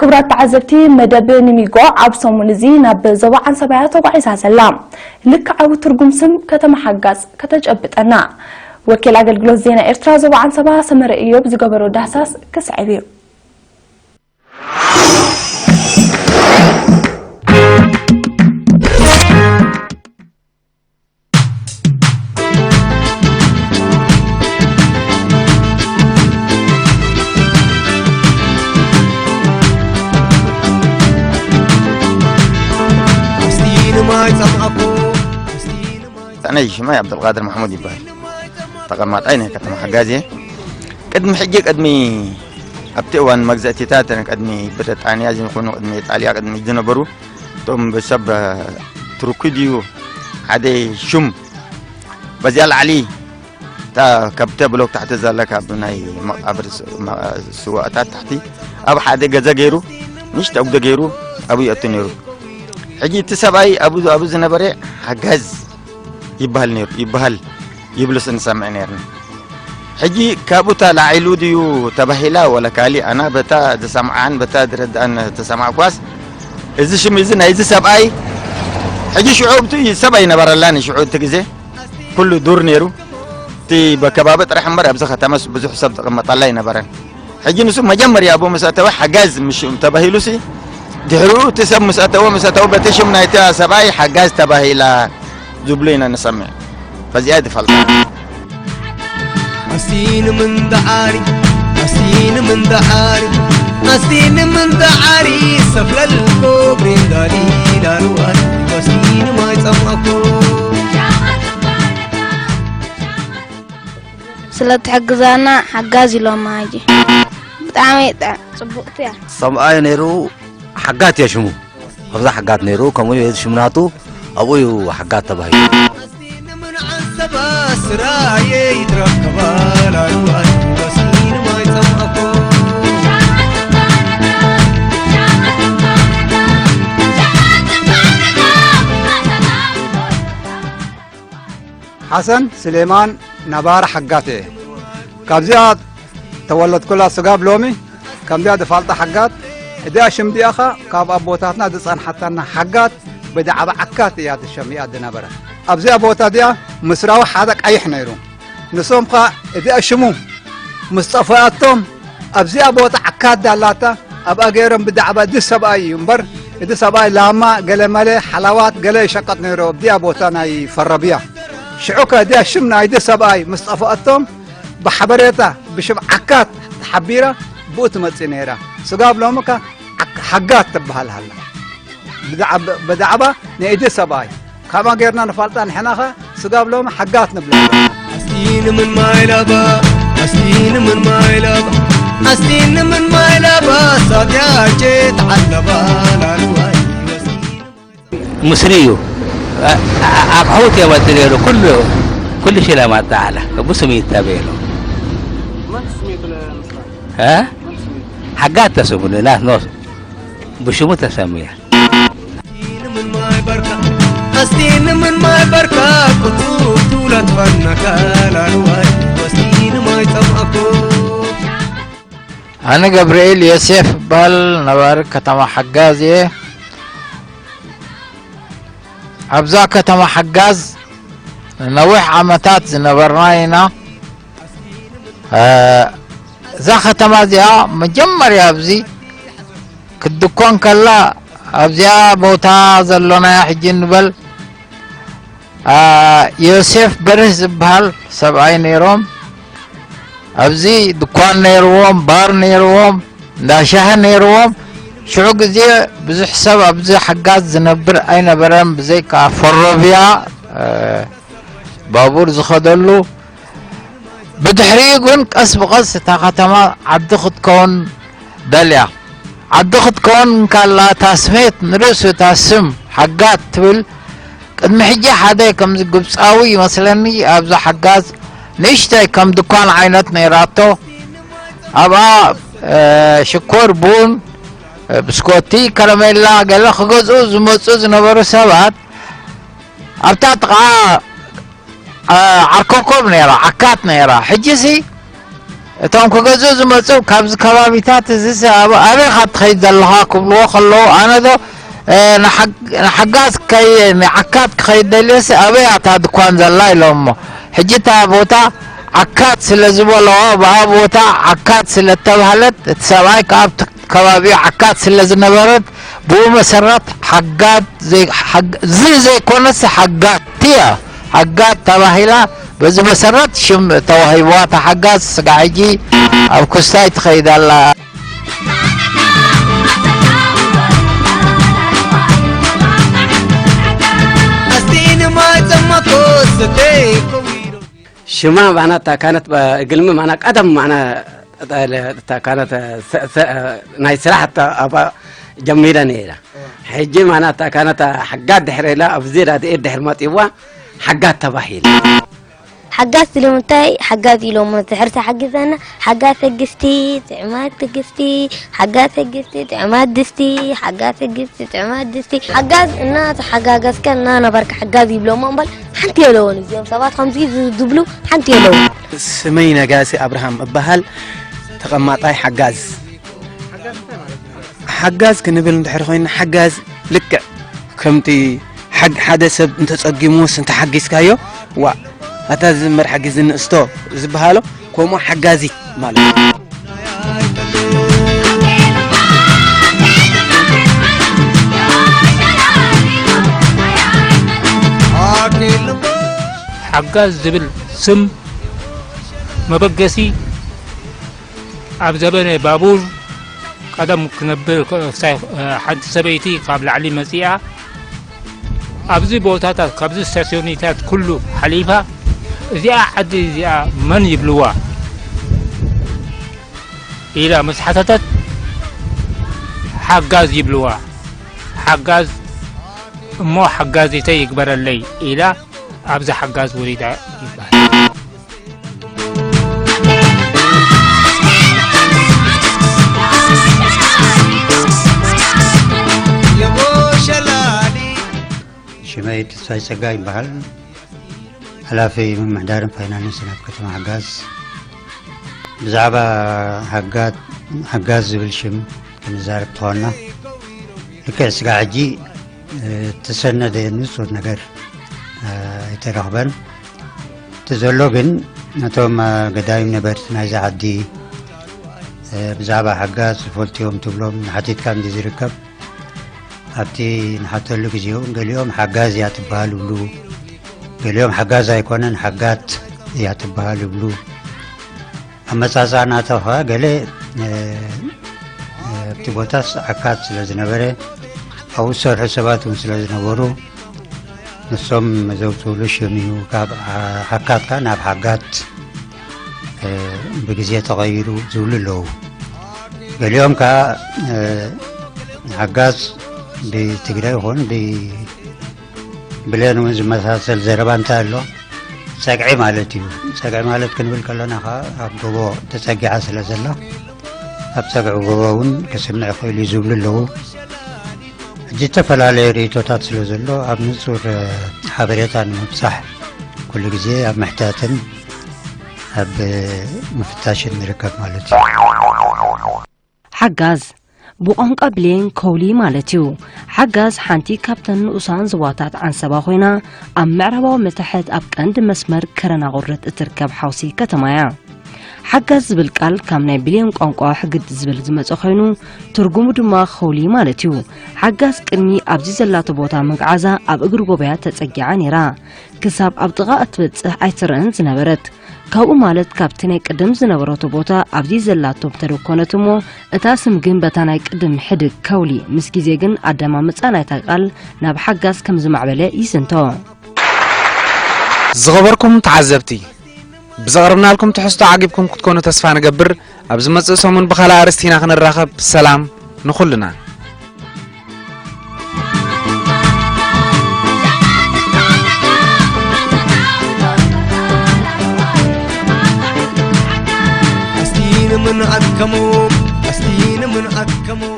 ክቡራት ተዓዘብቲ፣ መደብ ንሚጎ ኣብ ሰሙን እዚ ናብ ዞባ ዓንሰባ እያ ተጓዒዛ ዘላ። ልክዓዊ ትርጉም ስም ከተማ ሓጋዝ ከተጨብጠና ወኪል ኣገልግሎት ዜና ኤርትራ ዞባ ዓንሰባ ሰመረ ኢዮብ ዝገበሮ ዳህሳስ ክስዕብ እዩ። ኣነ ሽመይ ዓብደልቃድር ማሕሙድ ይበሃል። ተቐማጣይ ናይ ከተማ ሓጋዝ እየ። ቅድሚ ሕጂ፣ ቅድሚ፣ ኣብቲ እዋን መግዛእቲታት፣ ቅድሚ ብሪጣንያ ይኹኑ ቅድሚ ኢጣልያ፣ ቅድሚ ዝነበሩ፣ እቶም ብሰብ ትርኩድ እዩ ሓደ ሹም በዚኣ ላዕሊ እታ ካብተ ብሎክ ታሕቲ ዘላ ካብ ናይ መቃብር ስ-፣ መ-፣ ስዋእታት ታሕቲ ኣብ ሓደ ገዛ ገይሩ፣ ንእሽቶ ኣጉዶ ገይሩ ኣብኡ ይኣቱ ነይሩ። ሕጂ እቲ ሰብኣይ ኣብኡ፣ ኣብኡ ዝነበረ ሓጋዝ ይበሃል ነይሩ፣ ይበሃል ይብሉስ እንሰምዕ ነይርና። ሕጂ ካብኡ ተላዒሉ ድዩ ተባሂላ ወላ ካሊእ፣ ኣና በታ ዝሰምዓን በታ ዝረድኣን ተሰማዕኳስ፣ እዚ ሽም እዚ ናይዚ ሰብኣይ፣ ሕጂ ሽዑ እቲ ሰብ ኣይነበረላን፣ ሽዑ እቲ ግዜ ኩሉ ዱር ነይሩ። እቲ በከባቢ ጥራሕ እምበር ኣብዚ ከተማስ ብዙሕ ሰብ ዝቕመጠላ ኣይነበረን። ሕጂ ንሱ መጀመርያ ኣብኡ ምስ ኣተወ ሓጋዝ ምሽ ተባሂሉሲ፣ ድሕሪኡ እቲ ሰብ ምስ ኣተወ፣ ምስ ኣተወ በቲ ሽም ናይቲ ሰብኣይ ሓጋዝ ተባሂላ ዝብሉ ኢና ንሰምዕ። በዚኣ ዝፈልጣ። ኣስቲን ምን ደዓሪ፣ ኣስቲን ምን ደዓሪ፣ ኣስቲን ምን ደዓሪ፣ ሰፍለልኮ ብሬንዳሊ ዳርዋይ፣ ኣስቲን ማይ ጸማእኮ። ስለ ትሕግዛና ሓጋዝ ኢሎማ ሕጂ። ብጣዕሚ ጥዕ-፣ ጽቡቕቲ እያ። ሰብኣይ ነይሩ ሓጋት እያ ሽሙ። ኣብዛ ሓጋት ነይሩ፣ ከምኡ እዩ ሽምናቱ፣ ኣብኡ እዩ ሓጋት ተባሂሉ። ኣስቲን ምን ዓንሰባ ስራየ ይትረከባ ላልዋይ፣ ኣስቲን ማይ ጸማእኮ። ሓሰን ስሌማን ነባሪ ሓጋት እየ። ካብዚኣ ተወለድኩላ ስጋብ ሎሚ ከምዚኣ ዝፋልጣ ሓጋት፣ እዚኣ ሽም እዚኣ ኸ ካብ ኣቦታትና ዝጸንሓታና ሓጋት ብዛዕባ ዓካት እያ ትሸም እያ ዝነበረ። ኣብዚኣ ቦታ እዚኣ ምስራዊ ሓደ ቀይሕ ነይሩ። ንሶም ኸ እዚኣ ሽሙ ምስ ጠፍኣቶም ኣብዚኣ ቦታ ዓካት ዳላታ ኣብኣ ገይሮም ብዛዕባ እዚ ሰብኣይ እዩ እምበር፣ እዚ ሰብኣይ ላማ፣ ገለ መለ፣ ሓላዋት፣ ገለ ይሸቀጥ ነይሩ ኣብዚኣ ቦታ ናይ ፈረብያ። ሽዑ ከ እዚኣ ሽም ናይዚ ሰብኣይ ምስ ጠፍኣቶም ብሓበሬታ ብሽም ዓካት ተሓቢራ ብኡ ትመጽእ ነይራ። ስጋብ ሎሚ ከ ዓክ-፣ ሓጋት ትበሃል ሃላ። ብዛዕባ፣ ብዛዕባ ናይ እዚ ሰብኣይ ካብኣ ጌርና ንፋልጣ ንሕና ኸ ስጋብ ሎሚ ሓጋት ንብላ። ኣስቲን ምን ማይ ላባ፣ ኣስቲን ምን ማይ ላባ፣ ኣስቲን ምን ማይ ላባ፣ ሳትያቼ ተዓለባ ላልዋይ። ምስሪ እዩ። ኣ-፣ ኣ-፣ ኣቕሑት የመጽእ ነይሩ። ኩሉ፣ ኩሉ ሽለ ማጣ ኣለ። ብስሙ ይታበየሉ። መን ስሙ ይብለ ምስራ? እ? መን ስሙ ይብለ? ሓጋት ተስሙ ናት ኖስ ብሽሙ ተሰምየ። ኣስቲን ምን ማይ በርካ፣ ኣስቲን ምን ማይ በርካ፣ ቁቱ ቱላት ፋና ካላልዋይ፣ ኣስቲን ማይ ጸማእኮ። ኣነ ገብርኤል ዮሴፍ እበሃል፣ ነባሪ ከተማ ሓጋዝ እየ። ኣብዛ ከተማ ሓጋዝ ነዊሕ ዓመታት ዝነበርና ኢና። እ፣ እዛ ከተማ እዚኣ መጀመርያ ኣብዚ ክትድኮን ከላ፣ ኣብዚኣ ቦታ ዘሎናያ ሕጂ ንበል፣ አ፣ ዮሴፍ በርህ ዝበሃል ሰብኣይ ነይሮም። ኣብዚ ድኳን ነይርዎም፣ ባር ነይርዎም፣ እንዳ ሻሂ ነይርዎም። ሽዑ ግዜ ብዙሕ ሰብ ኣብዚ ሓጋዝ ዝነብር ኣይነበረን፣ ብዘይካ ፈሮብያ፣ እ፣ ባቡር ዝኸደሉ። ብድሕሪኡ ግን ቀስ ብቐስ እታ ከተማ ዓዲ ክትከውን ደልያ። ዓዲ ክትከውን እንከላ፣ እታ ስሜት ንርእሱ እታ ስም ሓጋት ትብል፣ ቅድሚ ሕጂ ሓደ ከምዚ ግብጻዊ ይመስለኒ፣ ኣብዛ ሓጋዝ ንእሽተይ ከም ድኳን ዓይነት ነይራቶ። ኣብኣ፣ እ፣ ሽኮር፣ ቡን፣ እ፣ ብስኮቲ፣ ከረሜላ ገለ ክገዝኡ ዝመጹ ዝነበሩ ሰባት፣ ኣብታ ጥቓ ዓ-፣ ዓርኮኮብ ነይራ፣ ዓካት ነይራ። ሕጂሲ እቶም ክገዝኡ ዝመጹ ካብዚ ከባቢታት እዚ ሲ ኣብ ኣበይ ኢኻ ትኸይድ ዘለኻ ክብልዎ ከለዉ፣ ኣነ ዶ፣ እ፣ ንሓግ-፣ ንሓጋዝ ከይ-፣ ንዓካት ክኸይድ ደልየሲ ኣበይ እያ እታ ድኳን ዘላ ኢሎሞ። ሕጂ እታ ቦታ ዓካት ስለ ዝበልኦ፣ ብኣ ቦታ ዓካት ስለ እተባህለት፣ እቲ ሰብኣይ ከኣ ኣብቲ ከባቢኡ ዓካት ስለ ዝነበረት፣ ብኡ መሰረት ሓጋት ዘይ-፣ ሓግ-፣ ዝ ዘይኮነስ ሓጋት እያ። ሓጋት ተባሂላ፣ በዚ መሰረት ሽም ተዋሂብዋ። እታ ሓጋት ስጋ ሕጂ ኣብ ክስታይ ትኸይድ ኣላ። ሽማ ማና እታ ካነት፣ እ፣ እግልሚ ማና ቀደም ማና እታ ካነት፣ እ፣ ሰ-፣ ሰ-፣ እ፣ ናይ ስራሕ እታ ኣብኣ ጀሚረ ነይራ። ሕጂ ማና እታ ካነት ሓጋት ድሕር ኢላ ኣብ ዜዳ ድኤድ ድሕር መጺዋ ሓጋት ተባሂላ። ሓጋዝ ስለምንታይ ሓጋዝ ኢሎሞ? ድሕር ተሓግዘና። ሓጋዝ ትዕግስቲ፣ ጥዕማት ትዕግስቲ፣ ሓጋዝ ትዕግስቲ፣ ጥዕማት ድስቲ፣ ሓጋዝ ትዕግስቲ፣ ጥዕማት ድስቲ። ሓጋዝ እናተሓጋገዝካ እናነበርካ ሓጋዝ ይብሎሞ እምበር ሓንቲ የለውን። እዚኦም ሰባት ከምዚ ዝ-፣ ዝብሉ ሓንቲ የለውን። ስመይ ነጋሲ ኣብርሃም እበሃል፣ ተቐማጣይ ሓጋዝ። ሓጋዝ ክንብል እንድሕር ኮይንና፣ ሓጋዝ ልክዕ ከምቲ ሓግ-፣ ሓደ ሰብ እንተጸጊሙስ እንተሓጊዝካዮ፣ ዋእ፣ ኣታ ዝምር ሓጊዝ ንእስቶ ዝበሃሎ፣ ከምኡ ሓጋዚ ማለት እዩ። ሓጋዝ ዝብል ስም መበገሲ ኣብ ዘበነ ባቡር ቀደም ክነብር፣ ክሳይ ሓንቲ ሰበይቲ ካብ ላዕሊ መጺኣ ኣብዚ ቦታታት፣ ካብዚ ስታስዮኒታት ኩሉ ሓሊፋ፣ እዚኣ ዓዲ እዚኣ መን ይብልዋ ኢላ ምስ ሓተተት፣ ሓጋዝ ይብልዋ። ሓጋዝ፣ እሞ ሓጋዚተይ ይግበረለይ ኢላ ኣብዛ ሓጋዝ ወሪዳ ይበሃል። ሽመይ ተስፋይ ጸጋ ይበሃል። ሓላፊ ምምሕዳርን ፋይናንስን ኣብ ከተማ ሓጋዝ። ብዛዕባ ሓጋዝ ዝብል ሽም ክንዛረብ ተኾንና፣ ልክዕ ስጋ ሕጂ እተሰነደ ንጹር ነገር ኣይተረኽበን። እቲ ዘሎ ግን ነቶም ገዳይም ነበርቲ ናይዛ ዓዲ ብዛዕባ ሓጋዝ ዝፈልጡ እዮም ትብሎም፣ ንሓቲትካ እንዲ ዝርከብ ኣብቲ ንሓተሉ ግዜ እውን ገሊኦም ሓጋዝ እያ ትበሃል ይብሉ፣ ገሊኦም ሓጋዝ ኣይኮነን ሓጋት እያ ትበሃል ይብሉ። ኣመጻጽኣ ናቶ ኸኣ ገለ ኣብቲ ቦታስ ዓካት ስለ ዝነበረ ኣብኡ ዝሰርሑ ሰባት እውን ስለ ዝነበሩ ንሶም ዘውፅኡሉ ሽም እዩ። ካብ ዓካት ከኣ ናብ ሓጋት ብግዜ ተቐይሩ ዝብሉ ኣለዉ። ገሊኦም ከኣ ሓጋዝ ብትግረ ይኹን ብብሌን እውን ዝመሳሰል ዘረባ እንታይ ኣሎ? ጸግዒ ማለት እዩ። ጸግዒ ማለት ክንብል ከለና ከኣ ኣብ ጎቦ ተጸጊዓ ስለ ዘላ ኣብ ጸግዒ ጎቦ እውን ክስምዕ ይኽእል እዩ ዝብሉ ኣለዉ። ሕጂ ዝተፈላለየ ርእይቶታት ስለ ዘሎ ኣብ ንጹር ሓበሬታ ንምብጻሕ ኩሉ ግዜ ኣብ ምሕታትን ኣብ ምፍታሽን ንርከብ ማለት እዩ። ሓጋዝ ብቋንቋ ብሌን ከውሊ ማለት እዩ። ሓጋዝ ሓንቲ ካብተን ንኡሳን ዞባታት ዓንሰባ ኮይና ኣብ ምዕራባዊ መታሕት ኣብ ቀንዲ መስመር ከረን ኣቑርደት እትርከብ ሓውሲ ከተማ እያ። ሓጋዝ ዝብል ቃል ካብ ናይ ብሌን ቋንቋ ሕግድ ዝብል ዝመጸ ኮይኑ ትርጉሙ ድማ ከውሊ ማለት እዩ። ሓጋዝ ቅድሚ ኣብዚ ዘላቶ ቦታ ምግዓዛ ኣብ እግሪ ጎቦያ ተጸጊዓ ነይራ። ክሳብ ኣብ ጥቓ እትበጽሕ ኣይትረእን ዝነበረት። ካብኡ ማለት ካብቲ ናይ ቅድም ዝነበረቶ ቦታ ኣብዚ ዘላቶ እንተደኮነት እሞ እታ ስም ግን በታ ናይ ቅድም ሕድግ ከውሊ ምስ ግዜ ግን ኣደማምጻ ናይታ ቃል ናብ ሓጋዝ ከም ዝማዕበለ ይዝንቶ። ዝኸበርኩም ተዓዘብቲ፣ ብዘቕረብናልኩም ትሕዝቶ ዓጊብኩም ክትኮኑ ተስፋ ንገብር። ኣብ ዝመጽእ ሰሙን ብኻልእ ኣርእስቲ ኢና ክንራኸብ። ሰላም ንኹልና። Astiin min akkamu, astiin min akkamu.